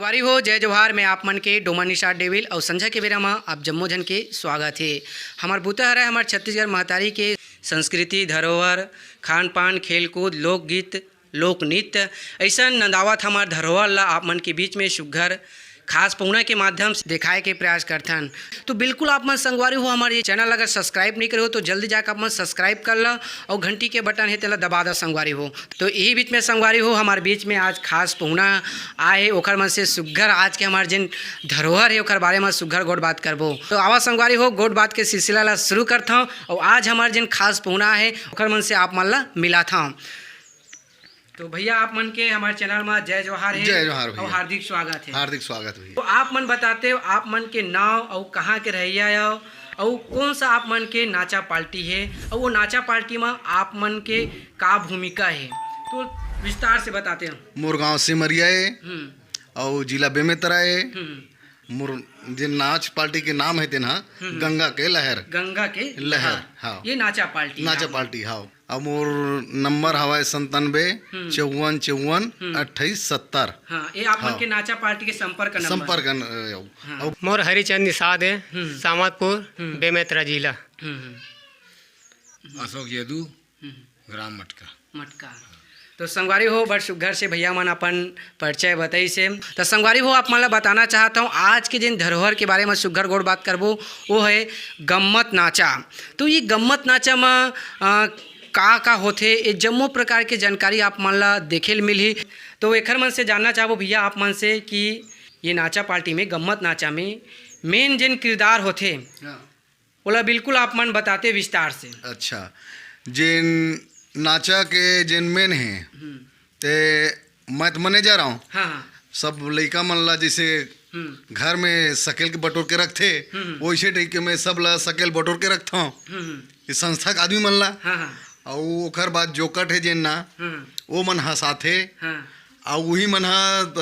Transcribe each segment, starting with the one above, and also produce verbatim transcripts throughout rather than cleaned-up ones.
संगवारी हो, जय जोहार। मैं आप मन के डोमा निषाद डेविल अउ संझा के बेरा म आप जम्मो झन के स्वागत हे। हमर बुता हरय हमर छत्तीसगढ़ महतारी के संस्कृति, धरोहर, खान-पान, खेलकूद, लोकगीत, लोकनृत्य, अइसन नंदावत हमर धरोहर ला आप मन के बीच में सुग्घर खास पहुना के माध्यम से देखाए के प्रयास करथन। तो बिल्कुल आप मन संगवारी हो, हमर ये channel अगर subscribe नहीं करे हो तो जल्दी जाके आप मन subscribe कर ला अउ घंटी के button हे तेला दबा दा संगवारी हो। तो यही बीच में संगवारी हो, हमर बीच में आज खास पहुना आए हे, ओखर मन से सुग्घर आज के हमर जेन धरोहर हे ओखर बारे में सुग्घर गोठ बात करबो। तो आवा संगवारी हो, गोठ बात के सिलसिला ला शुरू करथंव अउ आज हमर जेन खास पहुना आए हे ओखर मन से आप मन ला मिलाथंव। तो भैया, आप मन के हमर channel में जय जोहार हे जय जोहार अउ भैया। हार्दिक स्वागत हे। हार्दिक स्वागत भैया। तो आप मन बताते हो, आप मन के नाव अउ कहाँ के रहइया हो अउ कौन सा आप मन के नाचा party हे अउ वो नाचा party में आप मन के का भूमिका हे, तो विस्तार से बताते हो। मोर गांव सिमरिया हे हम्म। अउ जिला बेमेतरा हे। हम्म। मोर जे नाच party के नाम हे तेन ह हम्म। गंगा के लहर। गंगा के लहर, लहर। हाँ। ये नाचा party नाचा नाम। Party, हाँ। अउ मोर नंबर हवय संतानबे हम्म। चौवन चौवन हम्म। अट्ठाईस सत्तर। हाँ, ये आप मन हाँ। के नाचा party के संपर्क नंबर। संपर्क न-, अउ, हाँ। अउ मोर हरिचंद निषाद हे, हम्म। सामतपुर, हम्म। बेमेतरा जिला। हम्म, हम्म। अशोक यदु, हम्म। ग्राम मटका। मटका। तो संगवारी हो, बड़ सुग्घर से भैया मन अपन परिचय बताइस हे। तो संगवारी हो, आप मन ला बताना चाहत हंव, आज के जेन धरोहर के बारे में सुग्घर गोठ बात करबो, वो हे गम्मत नाचा। तो ये गम्मत नाचा में, अ, का का होथे, ये जम्मो प्रकार के जानकारी आप मन ला देखे ल मिलही। तो एखर मन से जानना चाहबो भैया आप मन से कि ये नाचा party में, गम्मत नाचा में main जेन किरदार होथे, हाँ। ओला बिल्कुल आप मन बताते विस्तार से। अच्छा, जेन नाचा के जेन main हे, हम्म। ते मैं तो manager हंव। हाँ, हाँ। सब लइका मन ला जइसे हम्म। घर में सकेल के बटोर के रखथे, हम्म। वइसे type के मैं सब ला सकेल बटोर के रखथंव। हम्म, हम्म। ये संस्था के आदमी मन ला। हाँ, हाँ। अउ ओखर बाद जोकट हे जेन ना, हम्म। वो मन हंसाथे। हाँ। अउ उही मन ह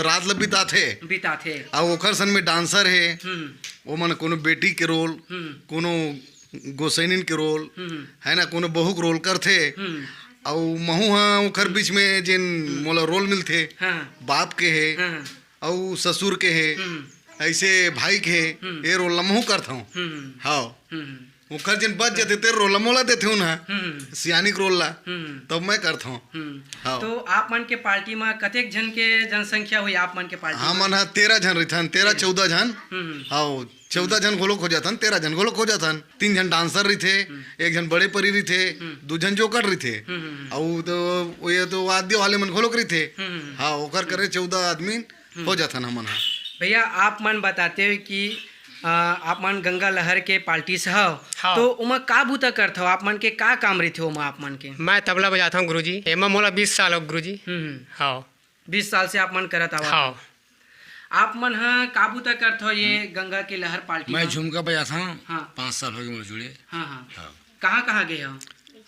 रात ल बिताथे। बिताथे। अउ ओखर संग में dancer हे। हम्म। वो मन कोनो बेटी के role, हम्म। कोनो गोसैनिन के role, हम्म। है ना, कोनो बहू के role करथे। हम्म। अउ महू ह ओखर बीच में जेन हम्म। मोला role मिलथे, हाँ। बाप के हे, हाँ। अउ ससुर के हे, हम्म। अइसे भाई के हे, हम्म। ये role ल महू करथंव। हम्म। हाँ। हम्म। ओखर जेन बच जथे, तेन role ल मोला देथे उन ह। हम्म। सियानी के role ला। हम्म। तब मैं करथंव। हम्म। हाँ। तो आप मन के party म कतेक झन के जनसंख्या होही आप मन के party म? हमन ह तेरह झन रहिथन, तेरह तेरह। चौदह झन। हम्म। हाँ, चौदह झन घलोक हो जाथन, तेरह झन घलोक हो जाथन। तीन झन dancer रहिथे, हम्म। एक झन बड़े परी रहिथे, हम्म। दू झन जोकट रहिथे। हम्म, हम्म, हम्म। अउ तो वो ये तो वाद्य वाले मन घलोक रहिथे। हम्म, हम्म, हम्म। हाँ, ओकर करे चौदह आदमी हम्म। हो जाथन हमन ह। भैया, आप मन बताते हो कि, अ, आप मन गंगा लहर के party से हव, हाँ। तो ओमा का बूता करथव? आप मन के का काम रहिथे ओमा आप मन के? मैं तबला बजाथंव गुरुजी, एमा मोला बीस साल हो गुरुजी। हम्म, हम्म। हाँ। बीस साल से आप मन करत आवत हाँ। हव। आप मन ह का बूता करथव ये गंगा के लहर party मैं म? झुमका बजाथंव, हाँ। पाँच साल हो गए मोर जुड़े। हाँ, हाँ। हाँ। कहाँ-कहाँ गए हो?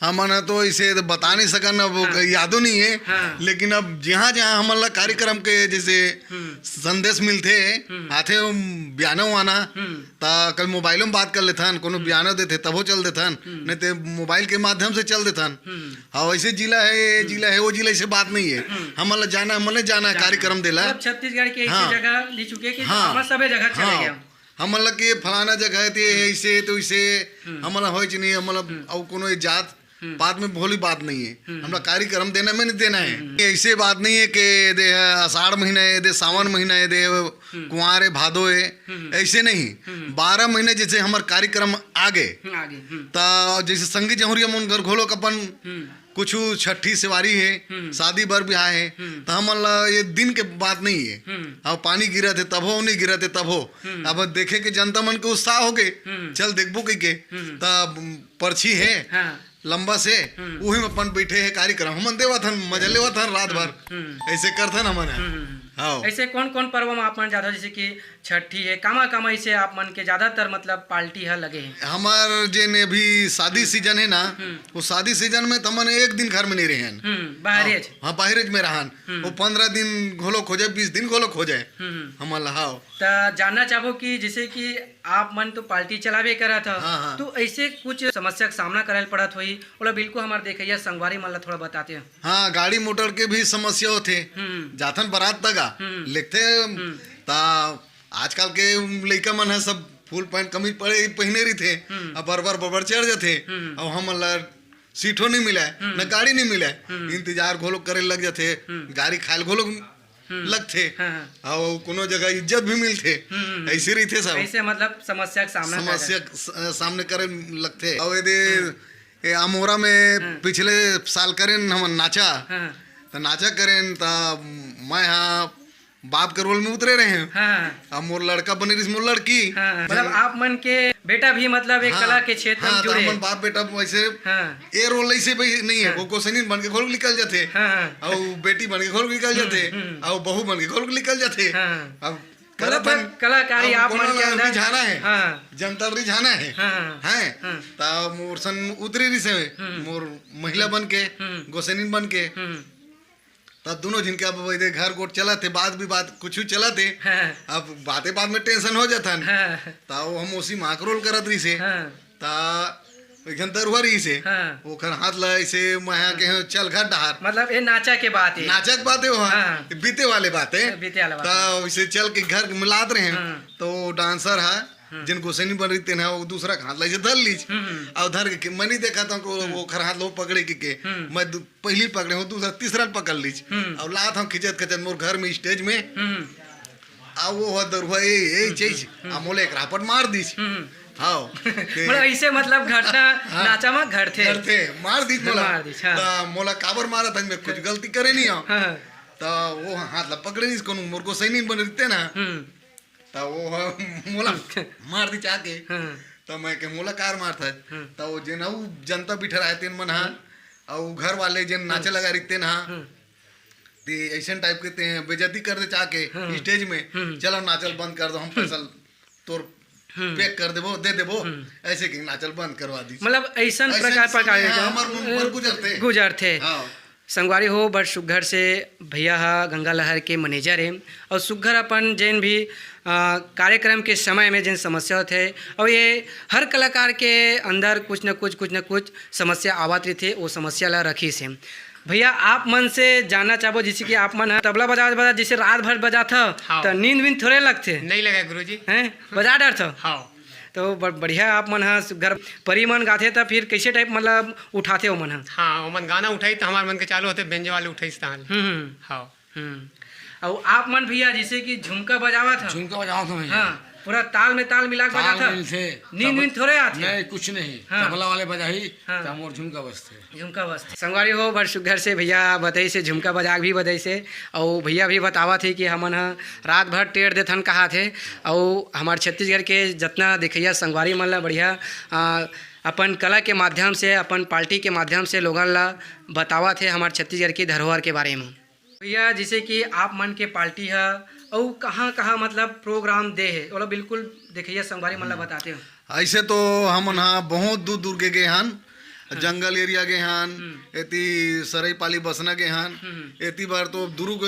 हमन ह तो इसे तो बता नहीं सकन, अब हाँ। यादो नहीं है। हाँ। लेकिन अब जहाँ-जहाँ हमन ला कार्यक्रम के जैसे हम्म। संदेश मिलथे, हम्म। आथे हम बयानो वाना, हम्म। त कल मोबाइलो में बात कर लेथन, कोनो हम्म। बयानो देथे तभो चल देथन, हम्म। नहीं ते मोबाइल के माध्यम से चल देथन। हम्म। हाँ, वैसे जिला है, ये हम्म। जिला है, वो जिला, ऐसे बात नहीं है। हम्म। हमन ला जाना, हमन नहीं जाना जाना। कार्यक्रम देला। मतलब छत्तीसगढ़ के ऐसी हाँ। जगह ले चुके कि हाँ। हमन सबे जगह चले हाँ। गए। हमन ला के फलाना जगह हे, ते हम्म। ऐसे, तो इसे हम्म। हमन ला होय च नहीं, हमन ला हम्म। अउ कोनो ये जात हम्म। पात में भोली बात नहीं है। हम्म। हमला कार्यक्रम देना में नहीं देना है। हम्म। ऐसे बात नहीं है कि दे है आषाढ़ महीना है, दे सावन महीना है, दे हम्म। कुंवार है, भादो है, हम्म। ऐसे नहीं। हम्म। बारह महीने जैसे हमर कार्यक्रम आगे, हम्म, आगे, हम्म। त जैसे संगी जहुरिया मन घर घोलोक अपन हम्म। कुछ छठी सेवारी है, हम्म। शादी बर ब्याह है, हम्म। त हमन ला ये दिन के बात नहीं है। हम्म। अब पानी गिरत है तभो, नहीं गिरत है तभो। हम्म। अब देखे के जनता मन के उत्साह हो गए, हम्म। चल देखबो कह के। हम्म। त पर्ची है, हाँ। लंबा से, हम्म। उही में अपन बैठे हैं कार्यक्रम। हमन देवत हन, मजा लेवत हन रात भर। हम्म। ऐसे करथन हमन ह। हम्म। हाँ। ऐसे कौन-कौन पर्व में आप मन जाथव, जैसे कि छठी है, कामा-कामा ऐसे आप मन के ज्यादातर मतलब party ह लगे है? हमार जेन अभी शादी हम्म। season है ना, हम्म। वो शादी season में त हमन एक दिन घर में नहीं रहे हन। हम्म, बाहरेज। हाँ, हाँ, बाहरेज में रहन। हम्म। वो पन्द्रह दिन घोलोक हो जाए, बीस दिन घोलोक हो जाए। हम्म। हमन ला, हाँ। त जानना चाहबो कि जैसे कि आप मन तो party चलाबे करत हव, हाँ, हाँ। तो ऐसे कुछ समस्या के सामना करे ल पड़त होही, ओला बिल्कुल हमार देखइया संगवारी मन ला थोड़ा बताते हो। हाँ, गाड़ी मोटर के भी समस्या होथे। हम्म। जाथन बारात तक आ, हम्म। लेकथे हम्म। ता आजकल के लइका मन ह सब फुल पैंट कमीज पड़े पहिने रहिथे, हम्म। अब बर बर बर बर चढ़ जथे। हम्म। अउ हमन ला सीटो नहीं मिलय, हम्म। न गाड़ी नहीं मिलय, हम्म। इंतजार घोलो करे लग जथे, हम्म। गाड़ी खायल घोलो हम्म। लगथे। हाँ, हाँ। अउ कोनो जगह इज्जत भी मिलथे। हम्म, हम्म। ऐसे रहिथे सब। ऐसे मतलब समस्या के सामना करे। समस्या के स-, सामने करे लगथे। अउ एदे, हम्म। ए अमोरा में हम्म। पिछले साल करेन हमन नाचा, हाँ। त नाचा करेन त मैं हा बाप के रोल में उतरे रहे हँव। हाँ। अब मोर लड़का बने रहिस, मोर लड़की। हाँ, मतलब आप मन के बेटा भी मतलब एक हाँ, कला के क्षेत्र हाँ, में त जुड़े। हमन बाप बेटा वैसे हाँ। ए रोल ऐसे भी नहीं है, हाँ। वो गोसैनी बन के घोल निकल जाथे। हाँ, हाँ। अउ बेटी बन के घोल निकल हम्म, जाथे, हम्म। अउ बहू बन के घोल निकल जाथे। हाँ। अब मतलब कलाकार, कलाकारी अब आप मन के अंदर रिझाना है, हाँ। जनता ल रिझाना है, हाँ। हैं? हाँ। त मोर सन उतरे रहिस हे, हम्म। मोर महिला बन के, हम्म। गोसैनी बन के। हम्म। त दुनों झिन के अब वैदे घर गोठ चलत हे, बात विवाद कुछु चलत हे। हाँ। अब बाते बात में tension हो जाथन। हाँ। त वो हम ओसी माँ के रोल करत रहिस हे। हाँ। त एक झन दरुहा रहिस हे। हाँ। ओखर हाथ ला ऐसे मया के चल घर डहार। मतलब ये नाचा के बात हे। नाचा के बात हे वो, हाँ। बीते वाले बात हे। बीते वाला बात त हे। वैसे चल के घर मिलात रहे। हाँ। त वो dancer हा, हम्म। जेन गोसैनी बन रहिस तेन हा वो दूसरा के हाथ ला ऐसे धर लीस। हम्म, हम्म। अउ धर के मैं नहीं देखत हँव, हम्म। ओखर हाथ ला वो पकड़े के, के। हम्म। मैं दू-, पहिली पकड़े हँव, दूसरा, तीसरा ल पकड़ लीस। हम्म। अउ लात हँव खिंचत, खिंचत मोर घर में stage में। हम्म। आ वो ह दरुहा, ए, ए, हम्म, चीज, हम्म। आ मोला एक रापट मार दीस। हम्म। हाँ। ते मतलब ऐसे मतलब घटना हाँ। नाचा में घटथे। घटथे, मार दीस मोला। मार दीस, हाँ। त मोला काबर मारत हस, मैं कुछ गलती करे नहीं हँव। हाँ। त वो हाथ ला पकड़े नहीं, कोनो मोर गोसैनी बन रहिस तेन हा। हम्म। त वो ह मोला मार दीस आके। हाँ। त मैं के मोला काबर मारत हस। हाँ। त वो जेन अउ जनता बिठर आए तेन मन हा, हाँ। अउ घर वाले जेन नाचे हाँ। लगा रहिस तेन हा, हाँ। ते ऐसन type के ते बेइज्जती कर दीस आके हाँ। Stage में, हम्म। "चलो नाचल बंद कर दो, हम पैसा तोर हम्म। Pay कर देबो, दे देबो।" हम्म। ऐसे के नाचल बंद करवा दीस। मतलब ऐसन ऐसे प्रकार, प्रकार के हाँ, हमर मन पर गुजरथे। गुजरथे। हाँ। संगवारी हो, बड़ सुग्घर से भैया ह गंगा लहर के manager हे अउ सुग्घर अपन जेन भी, अ, कार्यक्रम के समय में जेन समस्या होथे अउ ये हर कलाकार के अंदर कुछ न कुछ, कुछ न कुछ समस्या आवत रहिथे, वो समस्या ला रखिस हे। भैया, आप मन से जानना चाहबो, जैसे कि आप मन ह तबला बजावत बजावत जैसे रात भर बजात ह, हाँ। त नींद वींद थोड़े लगथे? नहीं लगे गुरुजी। हैं? बजा डरथव? हाँ। तो ब-, बढ़िया आप मन ह सुग्घर परी मन गाथे त फिर कैसे type मतलब उठाथे ओमन ह? हाँ, ओमन गाना उठाही त हमार मन के चालू होथे, बेंजो वाले उठाइस तहान। हम्म, हम्म। हाँ। हम्म। अउ आप मन भैया जैसे कि झुमका बजावत ह। झुमका बजावत ह भैया। हाँ, पूरा ताल में ताल मिला के ताल बजात ह। मिलथे। नींद तब वींद थोड़े आथे? नहीं, कुछ नहीं। हाँ। तबला वाले बजाही, हाँ। त मोर झुमका बजथे। झुमका बजथे। संगवारी हो, बड़ सुग्घर से भैया बताइस हे, झुमका बजा के भी बताइस हे, अउ भैया भी बतावत हे कि हमन ह रात भर टेढ़ देथन कहाथे, अउ हमार छत्तीसगढ़ के जतना देखइया संगवारी मन ला बढ़िया, आ, अपन कला के माध्यम से, अपन party के माध्यम से लोगन ला बतावत हे हमार छत्तीसगढ़ के धरोहर के बारे में। भैया, जैसे कि आप मन के party ह, अउ कहाँ-कहाँ मतलब program दे हे, ओला बिल्कुल देखइया संगवारी मन ला हम्म। बताते हो। ऐसे तो हमन ह बहुत दूर-दूर के गे हन, हाँ। जंगल area गे हन, हम्म। एती सरईपाली बसना गे हन, हम्म। एती बार तो दुर्ग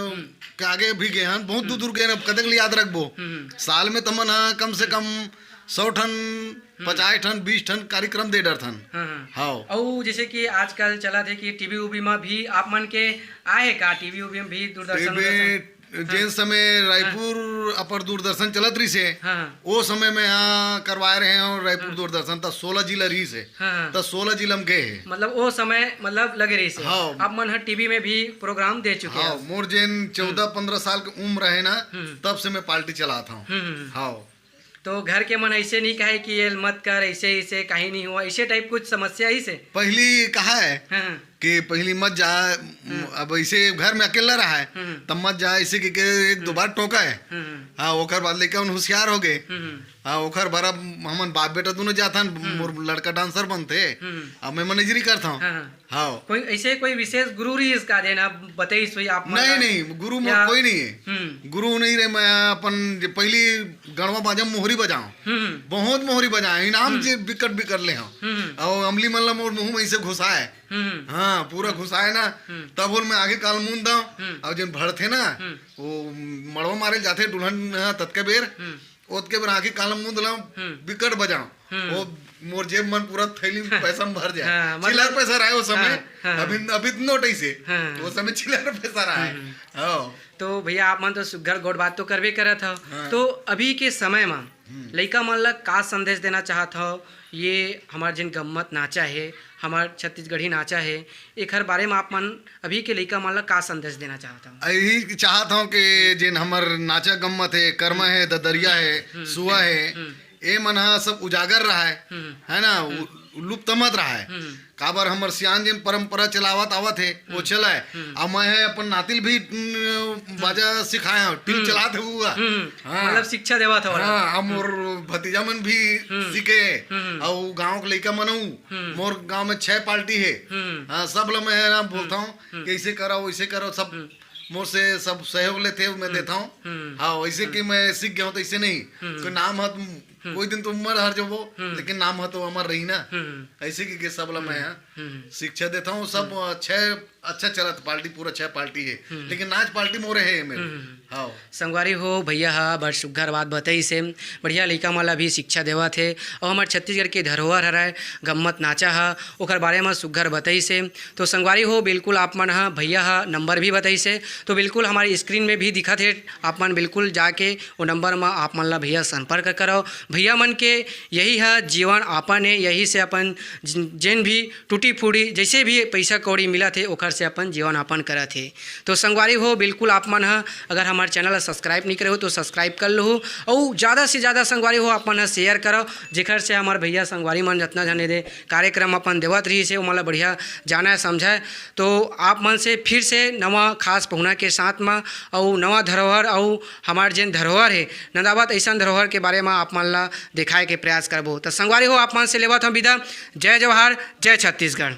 हम्म। के आगे भी गे हन, बहुत हम्म। दूर-दूर गे हन, अब कतेक ले याद रखबो। हम्म। साल में तो हमन ह कम से कम सौ ठन, हम्म। पचास ठन, बीस ठन कार्यक्रम दे डरथन। हाँ, हाँ। हाँ। अउ जैसे कि आजकल चलत हे कि TV उवी में भी आप मन के आए हे का? TV उवी में भी दूरदर्शन TV, उरदर्शन? हाँ। जेन समय हाँ। रायपुर अपर दूरदर्शन चलत रहिस हे, हाँ, हाँ। ओ समय में यहाँ करवाए रहे हँव रायपुर हाँ। दूरदर्शन, त सोलह जिला रहिस हे, हाँ, हाँ। त सोलह जिला में गे हे। मतलब ओ समय मतलब लगे रहिस हे। हाँ। आप मन ह TV में भी program दे चुके हाँ, हो। मोर जेन चौदह हम्म। पन्द्रह साल के उम्र हे ना, हम्म। तब से मैं party चलात हँव। हम्म, हम्म। हाँ। तो घर के मन ऐसे नहीं कहे कि ये मत कर, ऐसे, ऐसे कहीं नहीं हुआ, ऐसे type कुछ समस्या ही से? पहली कहा है हाँ, हाँ। कि पहली मत जा, हाँ। अब ऐसे घर में अकेला रहा है, हम्म। तब मत जा, ऐसे कि, कि एक दो हम्म। बार टोका है। हम्म, हम्म। हाँ, ओकर बाद लइका मन होशियार हो गए। हम्म, हम्म। हाँ, ओकर बाद अब हमन बाप बेटा दोनों जाथन, हम्म। मोर लड़का dancer बनथे, हम्म। अब मैं manager ही करता हूँ। हाँ, हाँ। हाँ। कोई ऐसे कोई विशेष गुरु रहिस का जेन बताइस होही आप मन नहीं, ला? नहीं, गुरु मोर या कोई नहीं है। हम्म। गुरु नहीं रहे, मैं अपन जे पहली गड़वा बाजा मोहरी बजाऊं। हम्म। बहुत मोहरी बजाए, इनाम हम्म। जे बिकट बिकट ले हूँ। हम्म। और अमली मन ला मोर मुंह में ऐसे घुसाए। हम्म। हाँ, पूरा हम्म। घुसाए ना, हम्म। तब बोल मैं आगे काल मुंद दऊं। हम्म। और जेन भड़थे ना, हम्म। वो मड़वा मारे जाथे दुल्हन, हाँ, ततके बेर, हम्म। ओतके बेर आगे काल मुंद लाऊं, हम्म। बिकट बजाऊं। हम्म। वो मोर जेब मन पूरा थैली में पैसा में भर जाए। हाँ, मतलब चिल्लर पैसा रहे वो समय। हाँ, हाँ। अभी, अभी नोट ऐसे। हाँ। वो समय चिल्लर पैसा रहा है। हाँ। तो भैया, आप मन तो सुग्घर गोठ बात तो करबे करत हव। हाँ। तो अभी के समय म लइका मन ला का संदेश देना चाहत हव? ये हमार जेन गम्मत नाचा हे, हमार छत्तीसगढ़ी नाचा हे, एखर बारे म आप मन अभी के लइका मन ला का संदेश देना चाहत हव? यही चाहत हूँ कि जेन हमर नाचा गम्मत हे, करमा हे, ददरिया हे, सुआ हे, ए मन ह सब उजागर रहा है, है ना? उ-, लुप्त मत रहा है। काबर हमर सियान जेन परंपरा चलावत आवत हे, वो चला है। अब मैं है अपन नातिल भी, न, बाजा सिखाया हूँ, टील चलात हुआ। हाँ। मतलब शिक्षा देवत हव। हाँ, अब मोर भतीजा मन भी सीखे। अउ गांव के लइका मन हूँ, मोर गांव में छह पार्टी है। हाँ, सब ल मैं है ना बोलता हूँ कि ऐसे करो, वैसे करो, सब मोर से सब सहयोग लेते हुए मैं देता हूँ। हाँ, वैसे कि मैं सीख गया हूँ तो ऐसे नहीं। कोई नाम है, कोई दिन तो उम्र हर जबो, लेकिन नाम है तो अमर रही ना। ऐसे कि, कि सब ल मैं यहाँ शिक्षा देता हूँ। सब छह, अच्छा चलत पार्टी, पूरा छह पार्टी है, लेकिन नाच पार्टी मोरे है मेरे। हाँ। संगवारी हो, भैया ह बड़ सुग्घर बात बताइस हे। बढ़िया लइका मन ला भी शिक्षा देवत हे। अउ हमर छत्तीसगढ़ के धरोहर हरय गम्मत नाचा ह, ओकर बारे म सुग्घर बताइस हे। तो संगवारी हो, बिल्कुल आप मन ह, भैया ह नंबर भी बताइस हे, तो बिल्कुल हमारी स्क्रीन में भी दिखत हे। आप मन बिल्कुल जाके वो नंबर म आप मन ला भैया संपर्क करव। भैया मन के यही ह जीवन आपन हे, यही से अपन जिन, जेन भी टूटी फूटी जैसे भी पैसा कौड़ी मिलत हे, ओकर से अपन जीवन यापन करत हे। तो संगवारी हो, बिल्कुल आप मन ह अगर हमार चैनल ला सब्सक्राइब नहीं करे हो तो सब्सक्राइब कर लो, अउ ज़्यादा से ज़्यादा संगवारी हो आप मन ह शेयर करो, जेकर से हमार भैया संगवारी मन जितना जने दे कार्यक्रम अपन देवत रहिस हे, ओमन ला बढ़िया जाना समझाए। तो आप मन से फिर से नवा खास पहुना के साथ म अउ नवा धरोहर अउ हमार जेन धरोहर हे नंदावत ऐसन धरोहर के बारे म आप मन ला दिखाए के प्रयास करबो। तो संगवारी हो, आप मन से लेवत हूँ विदा। जय जोहार, जय छत्तीसगढ़।